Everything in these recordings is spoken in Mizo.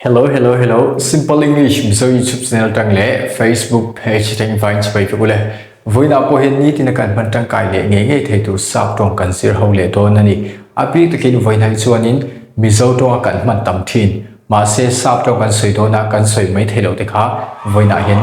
Hello hello hello Simple English Mizo YouTube channel tang leh Facebook page tang vain chibai vek ule. Vawiinah pawh hian nitin a kan hman tangkai leh ngei ngei thei tur sap tawng kan zir ho leh dawn a ni. A bik takin vawiinah hi chuanin Mizo tawnga kan hman tam thin. Mahse sap tawng kan sawi dawn a kan sawi mai thei loh te kha vawiinah hian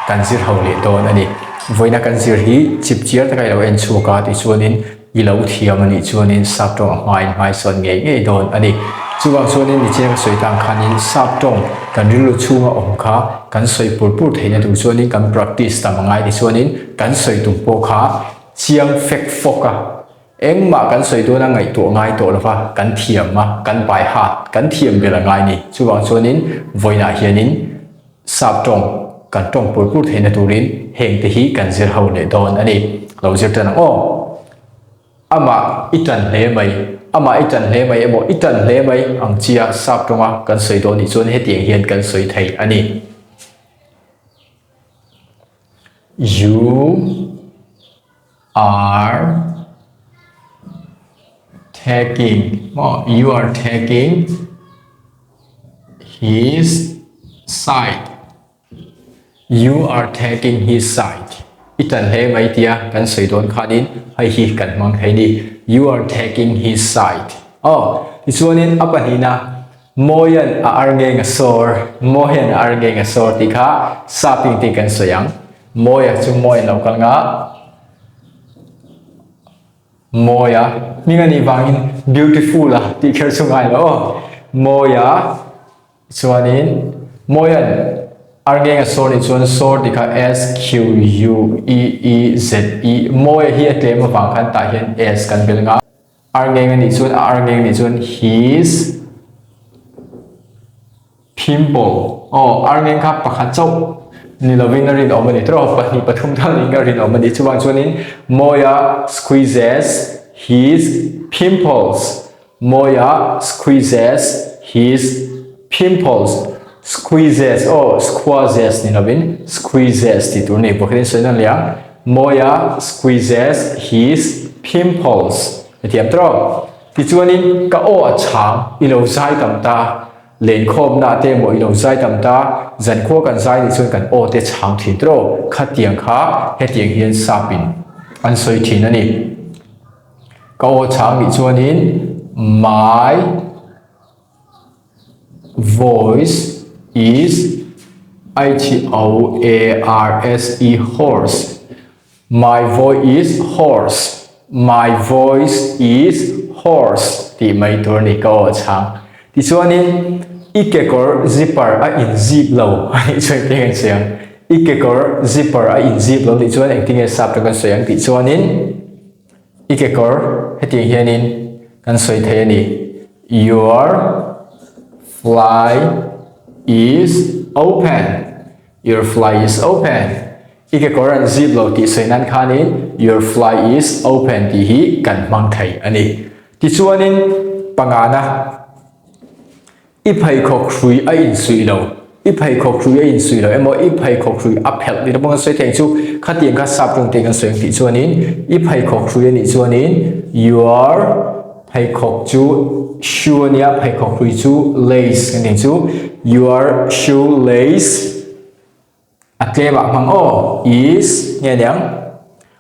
kan zir ho leh dawn a ni. Vawiina kan zir hi chip chiar taka i lo en chhuak a tichuanin I lo thiam a nih chuanin sap tawng a hmain hmaisawn ngei ngei dawn a ni. Chuvang chuanin nichina ka sawi tang khanin sap tawng kan rilru chhunga awm kha kan sawi pur pur theihna tur chuanin kan practice tam a ngai ni chuanin kan sawi tum pawh kha chiang fek fawk a, engmah kan sawi dawna ngaihtuah ngai tawh lova kan thiam a, kan bai hat, kan thiam ber a ngai ni. Chuvang chuanin vawiinah hianin sap tawng kan tawng pur pur theihna turin heng te hi kan zir ho leh dawn a ni. Lo zir tan ang aw. Amah i tan hle mai, amah i tan hle mai emaw i tan hle mai ang chia sap tawnga kan sawi dawn nih chuan hetiang hian kan sawi thei a ni. You are taking maw you are taking his side you are taking his side i tan hle mai tia kan sawi dawn khanin hei hi kan hmang thei ni you are taking his side aw tichuanin a pahnihna Mawian a ar ngeng a sawr Mawian a ar ngeng a sawr tih kha saping tih kan sawi ang Mawia chu Mawian lo kal nga Mawia hming a nih vangin beautiful a tih kher chu ngai lo aw. Mawia chuanin Mawian Arngeng a sawr nih chuan sawr tih kha S Q U E E Z E Mawia hi a tlem avang khan tah hian S kan bel nga. Arngeng a nih chuan a arngeng nih chuan his Pimple, Aw, arngeng kha pakhat chauh ni lovin a rinawm a ni tawh, pahnih pathum tal niin ka rinawm a ni. Chuvang chuanin Mawia squeezes his pimples, Mawia squeezes his pimples, squeezes, aw, squazes ni lovin squeezes tih tur a ni bawk hian sawi nawn leh ang, Mawia squeezes his pimples, hetiang tawh. Tichuanin ka aw a chhang i lo zai tam ta, lenkhawmna te emaw i lo zai tam ta, zankhua kan zai nih chuan kan aw te chhang thin tawh, khatiang kha hetiang hian sapin an sawi thin a ni. Ka aw chhang nih chuanin my voice is H-O-A-R-S-E horse. My voice is hoarse, My voice is hoarse tih mai tur a ni ka aw chhang. Tichuanin i kekawr zipper a inzip lo a nih chuan engtin nge an sawi ang? I kekawr zipper a inzip lo nih chuan engtin nge sap tawng kan sawi ang tih chuanin i kekawr hetiang hianin kan sawi thei a ni. Your fly is open. Your fly is open. I kekawr an zip lo tih sawi nan khanin your fly is open tih hi kan hmang thei a ni. Tichuanin pangana i pheikhawk hrui a insuih lo, i pheikhawk hrui a insuih lo emaw i pheikhawk hrui a phelh tih te pawh kan sawi thei ang chu. Khatiang kha sap tawng te kan sawi ang tih chuanin i pheikhawk hrui a nih chuanin your pheikhawk chu shoe a nia, pheikhawk hrui chu lace kan tih chu your shoe lace a tlem ah hmang aw is nge niang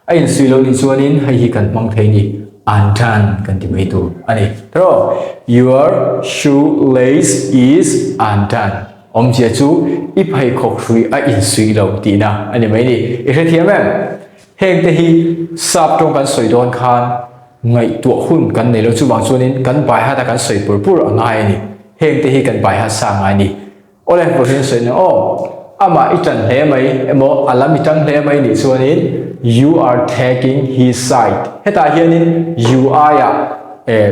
a insuih loh nih chuanin hei hi kan hmang thei ni undone kan ti mai tur a ni tawh your shoe lace is undone awmzia chu i pheikhawk hrui a insuih lo tihna a ni mai ni i hrethiam em heng te hi sap tawng kan sawi dawn khan Ngaihtuah hun kan nei lo chuvang chuanin kan baihat a kan sawi pur pur a ngai a ni. Heng te hi kan baihat sa ngai a ni. Awle Vawiin sawi na aw. Amah i tan hle mai emaw a lam i tang hle mai nih chuanin you are taking his side. Hetah hianin you aiah eh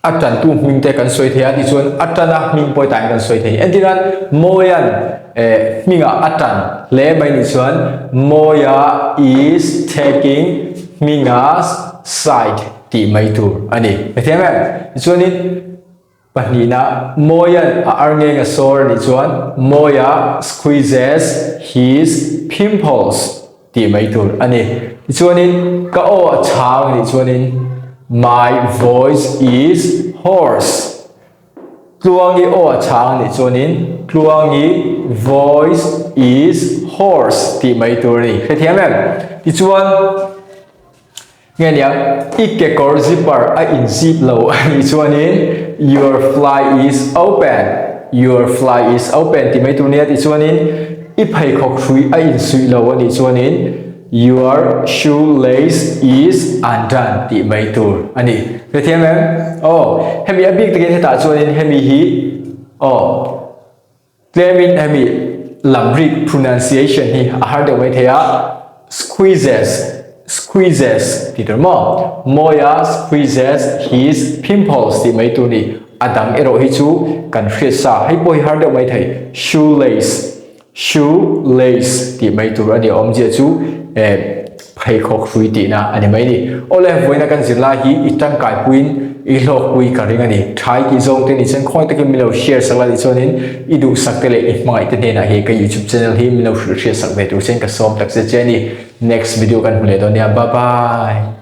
A tantu hming te kan sawi thei a tichuan a tana hming pawh tain kan sawi thei. Entirnan Mawia'n eh hmingah a tan hle mai nih chuan Mawia is taking Hminga's side tih mai tur a ni. Hetiang em? Tichuanin pahnihna Mawia'n a arngeng a sawr a nih chuan Mawia squeezes his pimples tih mai tur a ni. Tichuanin ka aw a chhang a nih chuanin my voice is hoarse. Tluangi aw a chhang a nih chuanin Tluangi voice is hoarse tih mai tur a ni. Hrethiam em? Tichuan, nge nia, i kekawr zipper a in zip lo a nih chuanin your fly is open, your fly is open tih mai tur nia. Tichuanin, i pheikhawk hrui a in suih lo a nih chuanin Your shoelace is undone tih mai tur a ni. Hrethiam em? Aw, hemi a bik takin hetah chuanin hemi hi aw tlemin hemi lamrik pronunciation hi a har deuh mai thei a, squeezes, squeezes tih tur maw? Mawia squeezes his pimples tih mai tur ni. A dang erawh hi chu kan hriat sa, hei pawh hi har deuh mai thei, shoelace. Shoe lace tih mai tur a ni awmzia chu eh pheikhawk hrui tihna a ni mai ni. Awle vawiina kan zirlai hi i tangkai puiin i hlawkpui ka ring a ni. Thai tih zawng te ni chuan khawi takin min lo share sak la tih chuanin i duhsak te leh i hmangaih te hnenah hi ka youtube channel hi min lo hrilh hriat sak ve tur chuan ka sawm tak che che a ni. Next video kan hmu leh dawn nia. Bye bye.